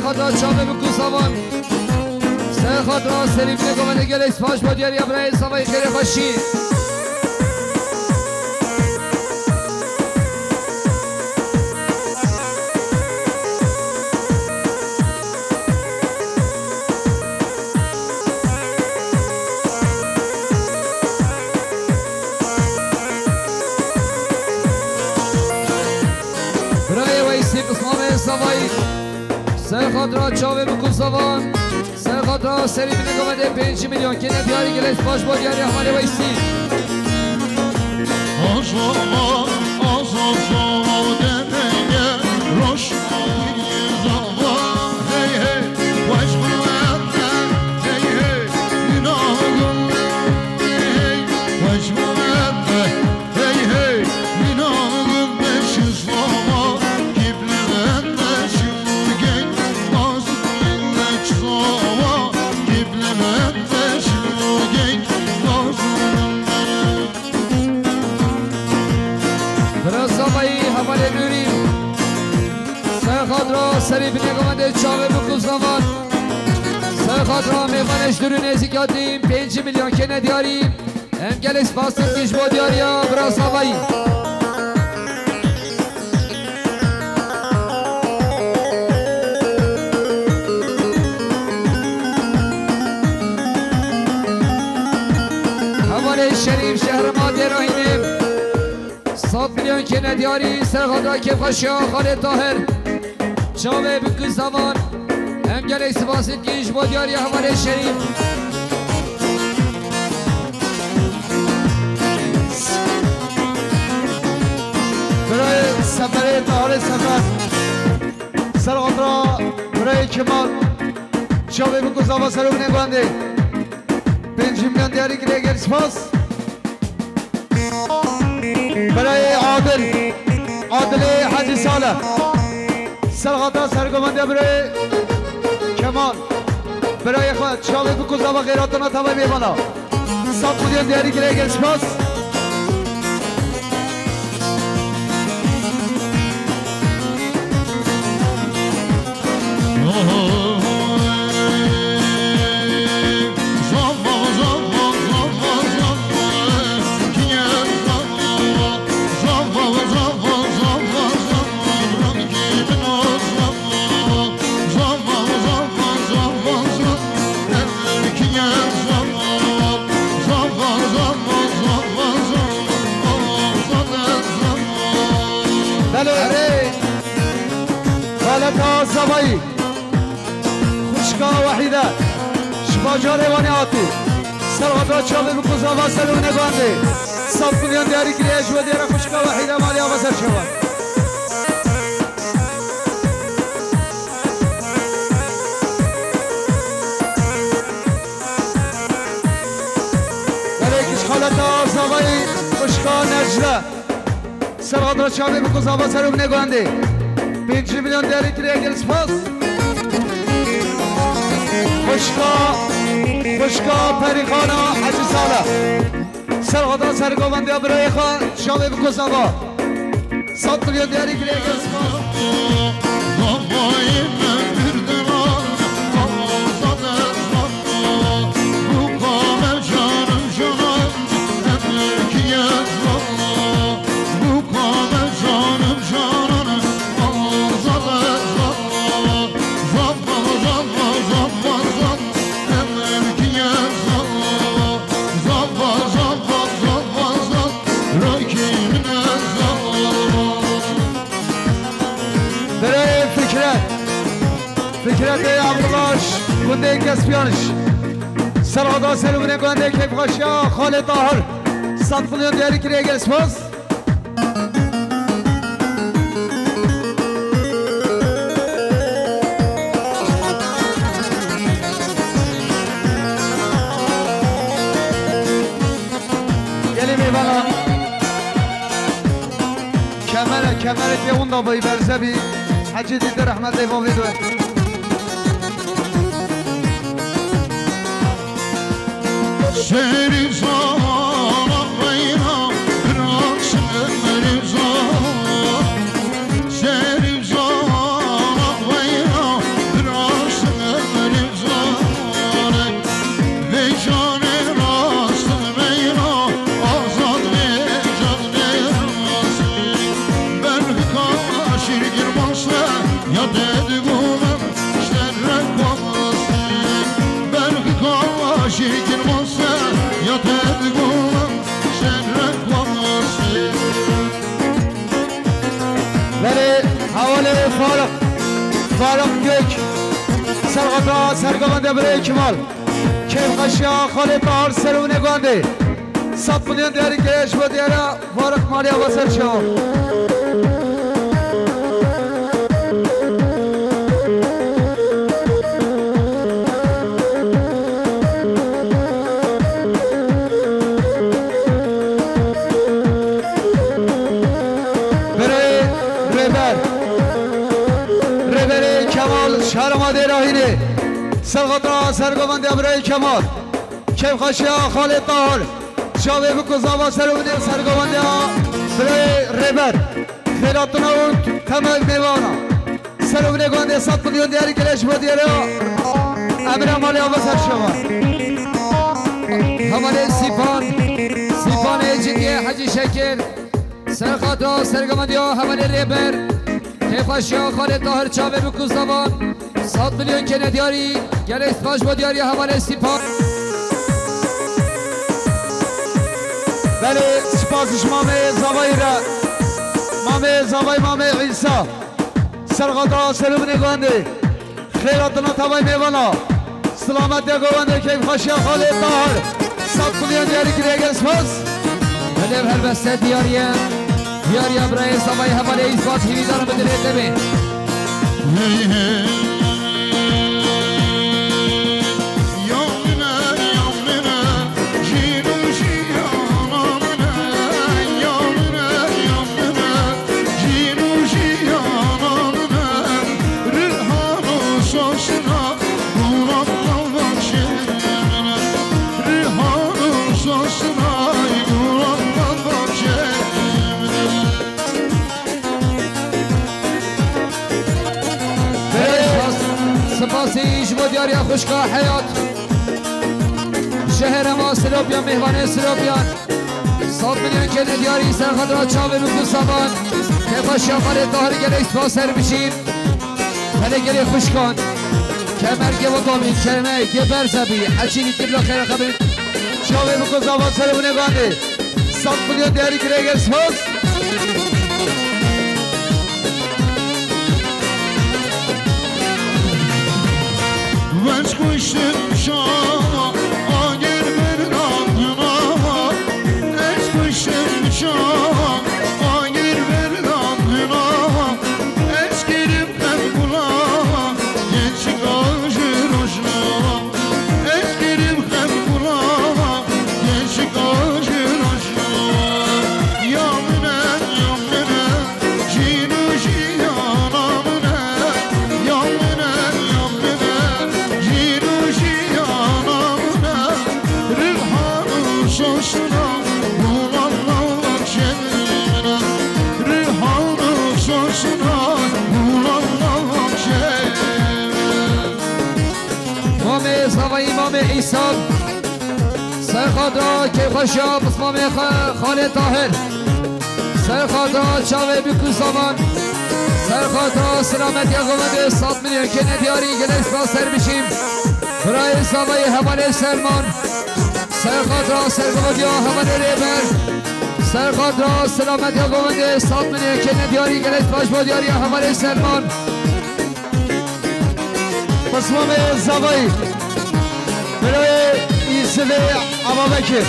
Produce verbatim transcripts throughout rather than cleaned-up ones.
Xatira çavê bi ku zavan. Ser xatira serî bine govendê gelek spas bo diyariya birayê zavayî xêrê xweşî. Birayê Weysî qismamê zavayî. Ser xatira çavê bi ku zavan. Ser xatira serî bine govendê pêncî milyon kêne diyarî gelek spas bo diyarî Hemalê Weysî. Azava, azava, dedeye, roşna, zava, hey, hey, weş xulete, hey, hey, inanım, hey, hey, weş xulete. Hey, hey, minanım beşiz baba, kiblemem beşim gel, bazım beş baba, kiblemem beşim gel, bazım. Biraz zamayı havale döneyim. Ser xatira serî binê govendê çavê bi ku zavan. Ser xatira mêvanê ji dûr û nêzîk hatîn pêncî milyon kêne diyarî. Em gelek spas dikin ji bo diyariya bira Zavayî. Hevalê Şerîf Şehrema Dêrahînê. Sed milyon kêne diyarî ser xatira kêfxweşiya Xalê Tahir. Çavê bi ku zavan. Em gelek spas dikin ji bo diyariya hevalê Şerîf. Birayê Seferê, Tahirê Sefer. Ser xatira birayê Kemal. Çavê bi ku zava ser û binê guhende. Pêncî milyon diyarî kiriye, gelek spas. Birayê Adil, Adilê Hecî Salih. Ser xatira sergovendiya birayê Kemal. Birayê xwe, çavê bi ku zava xêratina tavayê mêvana. Sed milyon diyarî kiriye, gelek spas. Belê. Erê. Xaleta Zavayî. Xwişka Wehîde ji bajarê Wanê hatî. Ser xatira çavê bi ku zava ser û binê guhende. Sed milyon diyarî kiriye ji we diyara xwişka Wehîde malê ava ser çavan. Belê ji xaleta Zavayî xwişka Necde. Ser xatira çavê bi ku zava ser û binê guhende. Pêncî milyon diyarî kiriye, gelek spas. Xwişka, xwişka Perîxana Hecî Salih. Ser xatira sergovendiya birayê xwe çavê bi ku zava. Sed milyon diyarî kiriye, gelek spas. Birayê Fikret. Fikretê Abdullah ji gundê Kespiyan ji. Ser xatira ser û binê guhende kêfxweşiya Xalê Tahir. Sed milyon diyarî kiriye, gelek spas. Gelê mêvana. Kemere, kemereke winda bî, berze bî. Hecî Dîde rehmet lê van vê due. Şerîf zana weyna, bira şerîf zana. Şerîf zana weyna, bira Şîkin wase ya te digom şerek wase. Belê, hevalê Faruk, Faruk Gök, serxata sergovendê birê Kemal. Keyfxweşiya xalê Tahir Serûnê Guandê. Sed milyon diyarî kire ji bo diyara Faruk maliya ve ser çawa. Birê Rêber, Rêberê Kemal Şarma Dêrahînê. Serxata sergovendiya birê Kemal. Keyfxweşiya xalê Tahir. Çavê biku zava serûnê sergovendiya birê Rêber. Xêratina û temek mêvana. Serûnê gondê sed milyon diyarî kire ji bo diyara Emre Malê Ava ser şewa. Hevalê Sîpan, Sîpanê Cingê Hecî Şekir. Serxata sergovendiya hevalê Rêber. Keyfxweşiya xalê Tahir çavê biku zavan. Sed milyon kene diyarî, gelek spas bo diyarî hevalê Sîpan. Belê, spas ji mamê Zavayî re. Mamê Zavayî, mamê Îsa. Serxata serûnê gondê. Xêratina tavay mêvana. Silametiya govendê keyfxweşiya xalê Tahir. Sed milyon diyarî kiriye, gelek spas. Belê, helbeste diyariye. Diyariya birayê Zavayî hevalê Îspat hîvîdar bi dilê te bê. Hey, hey. Ya min e, ya min e, jîn û jiyana min e, ya min e, ya min e, jîn û jiyana min e, rihan û sosna, gulan nava çê min e, rihan û sosna, gulan nava çê min e. Spas, spasî ji bo diyariya xwişka Heyat. Şehrema Silopiyan, mêvanê Silopiyan. Sed milyon kene diyarî ser xatira çavê min ku savan. Keyfxweşiya xalê Tahir, gelek spas ser bijîn. Hele gelê xwişkan. Kemergê Wetamî, kemergê Berzebî, Eçînî Tîbla xêra xebin. Çavê min ku zavan serê min ê gandê. Sed milyon diyarî kire, gelek spas. Ez kuştim şaha, agir berdan hına. Ez kuştim şaha, agir berdan hına. Ez kirim hem kula, genç gajı rojna. Ez kirim hem kula, genç gajı rojna. Ya mine, ya mine, jîn û jiyana mine. Ya mine, ya mine, jîn û jiyana mine. Rihan û sosna, gulan nava çê mine. Rihan û sosna, gulan nava çê mine. Mamê Zavayî, Mamê Îsa. Serxata keyfxweşiya pismamê xwe, xalê Tahir. Serxata çavê bîk û savan. Serxata silametiya govendê sed milyon kene diyarî, gelek spas ser bijîn. Birayê Zavayî, hevalê Selman. Serxata sergovediya hevalê Rêber. Serxata silametiya govendê sed milyon kene diyarî, gelek spas bo diyariya hevalê Selman. Pismamê Zavayî. Birayê Îsivê Ababekir.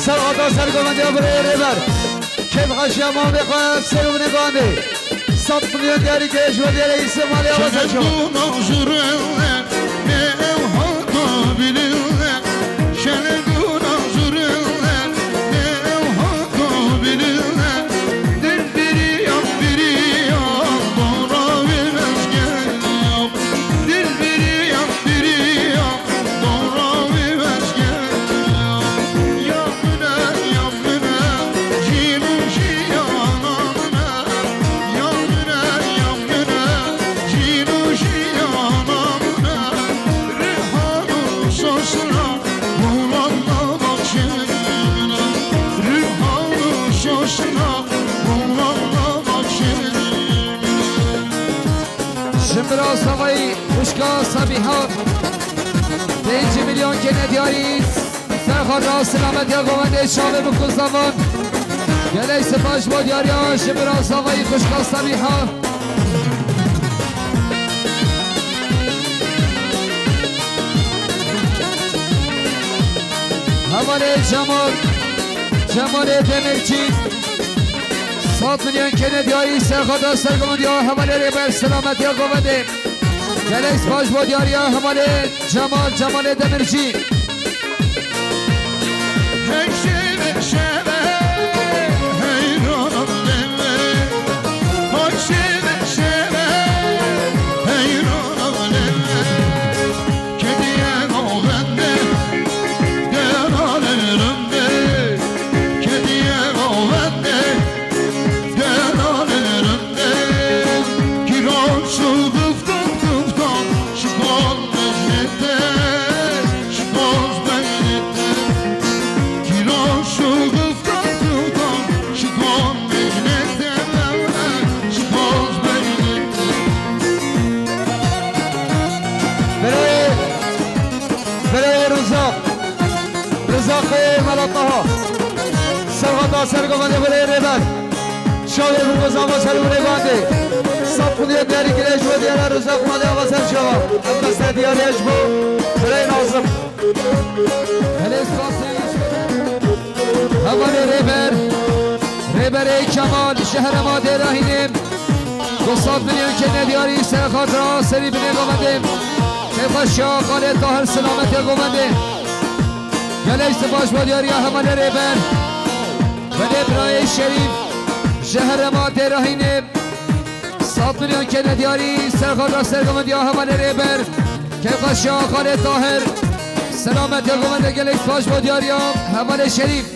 Serxata sergovendiya birayê Rêber. Keyfxweşiya mamê xwe serûnê gandê. Sed milyon diyarî keye ji bo diyarê Îsivê malê xwe ser çawa. Ji bira Zavayî, xwişka Sabîha, pêncî milyon Yine diyarî ser xatir silametiya govendê çavê bi kuzavan. Gelek spas bo diyariya ji bira zavayî xwişka Semîha. Hevalê Cemal, Cemalê Demircî. Sed milyon kene diyarî ser xatir ser govendê ya hevalê rêber silametiya govendê. Gelek spas bo diyariya hevalê Cemal, Cemalê Demircî. Berê, berê Rizaq. Rizaqê Mela Taha. Serhata ser govendê berê rêber. Çavê bi kozava ser û rêbandê. Sed milyon diyarî kirê ji bo diyara Rizaq malê ava ser çava. Em beste diyariye ji bo berê Nazim. Belê spasê. Hevalê rêber, rêberê Kemal ji herêma Dêrahînê, du sed milyon kene diyarî ser xatira serî binê govendê. Keyfa şiya xalê Tahir silametiya govendê. Gelek spas bo diyariya hevalê rêber. Belê birayê Şerîf ji herêma Dêrahînê. Sed milyon kene diyarî ser xatir ser govendê ya hevalê rêber. Keyfa şiya xalê Tahir. Selametiya govendê gelek spas bo diyariya hevalê Şerîf.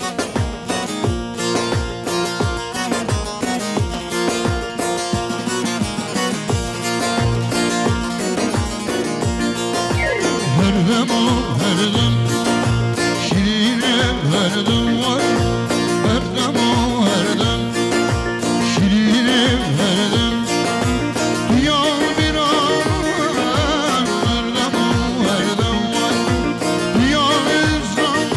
Her dem û her dem şîrînim her dem var. Her dem û her dem şîrînim her dem. Diyar bîran her dem û her dem var. Diyar izran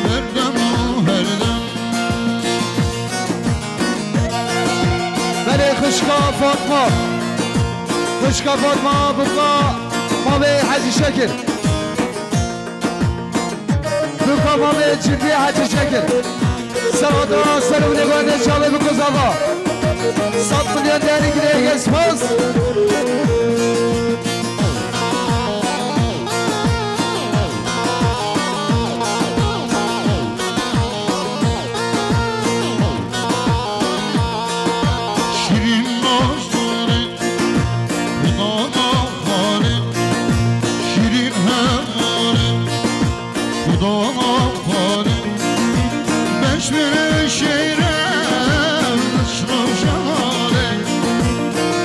her dem û her dem. Belê xwişka Fatma. Xwişka Fatma, buka mamê Hecî Şekir. Buka mamê Cindî Hecî Şekir. Serhata ser û nêvanê çavê bi kozava. Sed milyon diyarî kirê, gelek spas. Şîrîn dostlarê, Xuda da xalê, şîrîn hevalê, Xuda da xalê, beş bere şêre, şiro şevalê,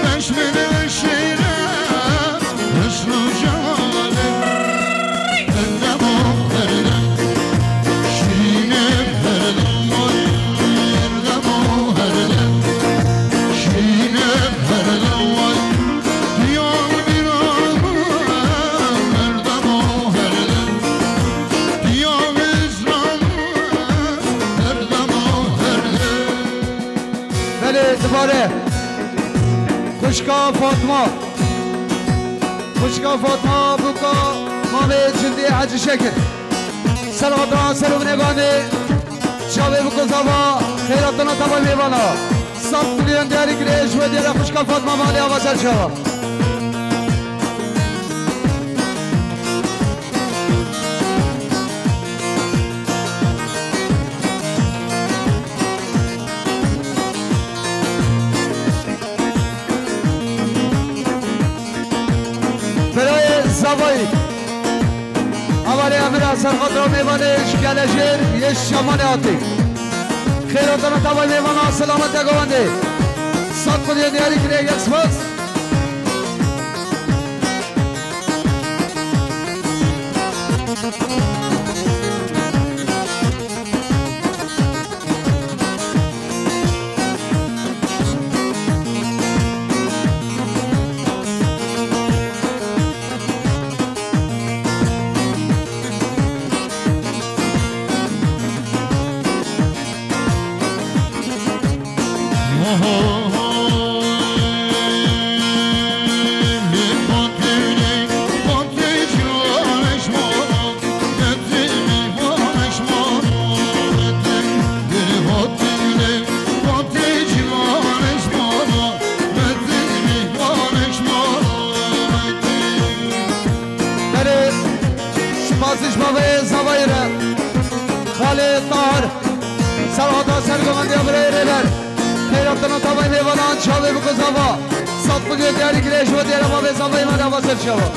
beş bere şêre, şiro şevalê. Belê, dibare. Xwişka Fatma. Xwişka Fatma, buka mamê Cindî Hecî Şekir. Serhata ser û nêvanê çavê bi kozava xeyratana tava mêvana. Sed milyon diyarî kirê ji we diyara xwişka Fatma malê ava ser çava. Birayê Zavayî. Hevalê Emir a ser xatira mêvanê ji Gelejêr yê Şamanê hatî. Xêratana tavay mêvana selamet e govendê. Sed milyon diyarî kirê, gelek spas. Zavayê re. Xalê Tahir. Serhata sergovendiya birayê Rêber. Xeyratina tavayê mêvanan çavê biko zava. Sed milyon diyarî kirê ji we diyara bavê zavayê me de ava ser çava.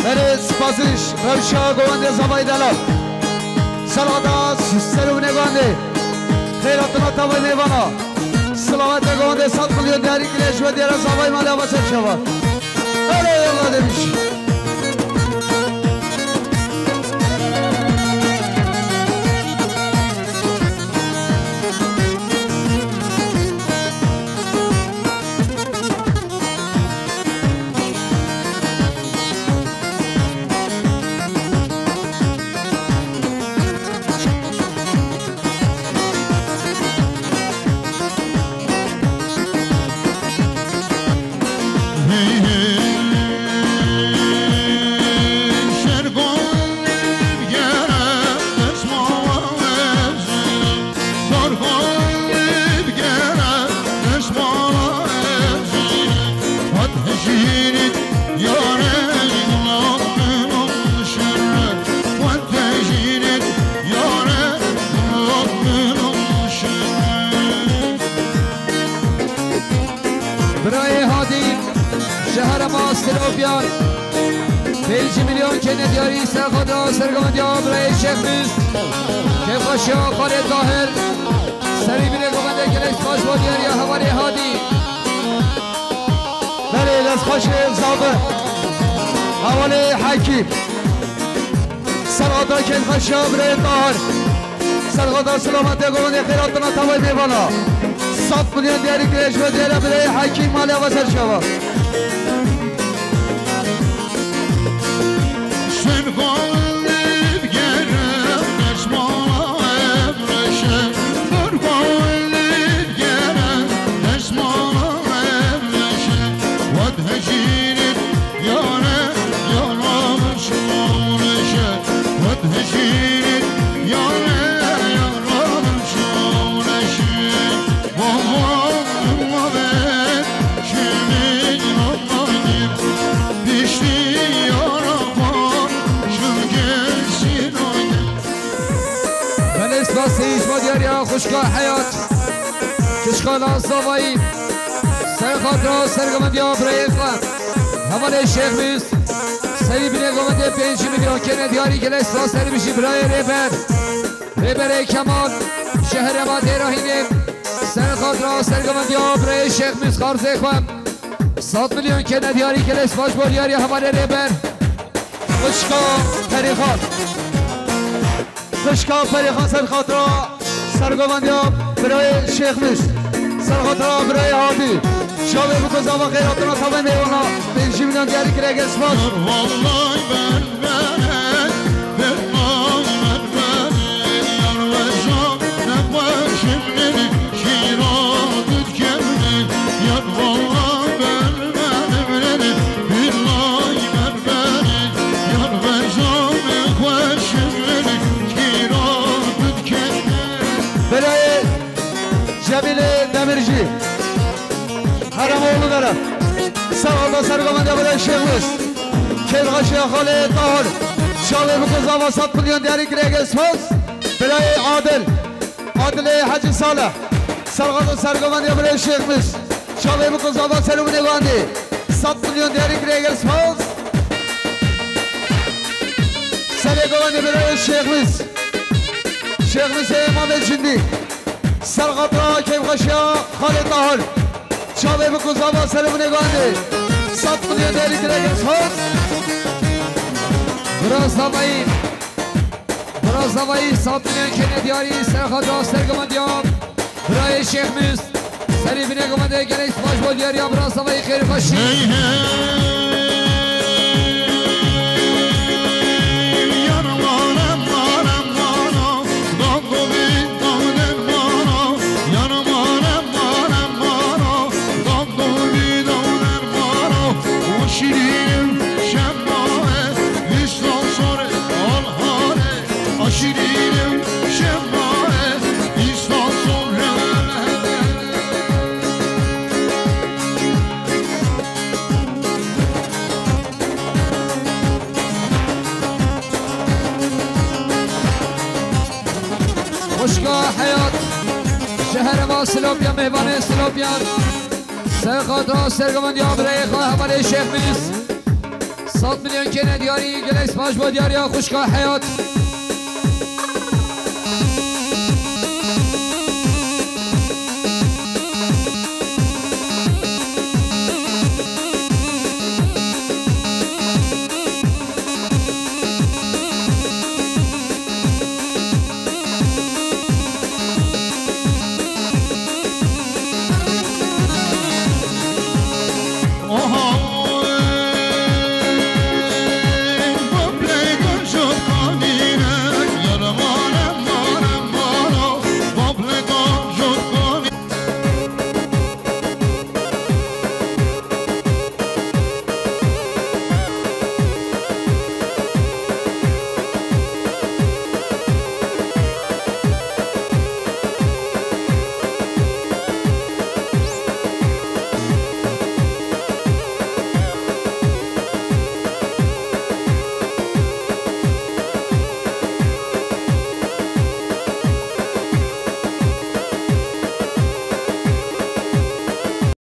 Belê, spasiş, rewşa govendê zavayî delal. Serhata serûnê govendê. Xeyratina tavayê mêvana. Silametê govendê sed milyon diyarî kirê ji we diyara zavayê me de ava ser çava. Belê, yallah demiş. Birayê Hadî, ji herêma Silopyan, pêncî milyon kêne diyarî ser xwe da sergovendiya birayê Şêx Mîz, kêfxweşiya xalê Tahir, serî binê govendê gelek spas bo diyariya hevalê Hadî. Belê, destxweşê zabi, hevalê Hekîm. Serhata kêfxweşiya birayê Tahir. Serhata silametê govendê xeyratina tavayê mêvana. Sed milyon diyarî kirê ji we diyara birayê Hekîm malê ava ser çava. Belê, spasî ji bo diyariya xwişka Heyat, kişka Lazavayî, ser xatira sergovendiya birayê xwe, hevalê Şêx Mîz, serî binê govendê pêncî milyon kêne diyarî gelek spas serî bijî birayê Rêber. Rêberê Kemal, ji herêma Dêrahînê, ser xatira sergovendiya birayê Şêx Mîz xarzê xwe. Sed milyon kêne diyarî gelek spas bo diyariya hevalê Rêber. Xwişka Perîxan. Xwişka Perîxan ser xatira sergovendiya birayê Şêx Mîz. Ser xatira birayê Hadî. Çavê biko zava xeyratina tavayê mêvana. Pêncî milyon diyarî kirê gelek spas. Birayê Cemîlê Demircî. Herêma Uludere. Serhata sergovendiya birayê Şêx Mîz. Kêfxweşiya xalê Tahir. Çavê biko zava sed milyon diyarî kirê gelek spas. Birayê Adil. Adilê Hecî Salih. Serhata sergovendiya birayê Şêx Mîz. Çavê bikin zava ser û binê gandê. Sed milyon diyarî kirê gel spas. Serê govendê birayê Şêxmîs. Şêxmîsê Îmamê Cindî. Serxatra keyfxweşiya Xalê Tahir. Çavê bikin zava ser û binê gandê. Sed milyon diyarî kirê gel spas. Bira zavayî. Bira zavayî sed milyon kêne diyarî serxatra sergemendiya. Birayê Şêxmîs. Serî binê govendê gelek spas bo diyariya bira zavayî xêr û xweşî. Hey, hey, yar mane, mane, mane, dam dovi, dam der mane, yar mane, mane, mane, dam dovi, dam der mane, o şirînim şemae, vîstan sor al hale, a şirînim şemae, vîstan sor hele. Xwişka Heyat, ji herêma Silopya, mêvanê Silopyan. Serxatra sergemendiya birayê xwe hevalê Şêxmîs. Sed milyon kêne diyarî, gelek spas bo diyariya xwişka Heyat.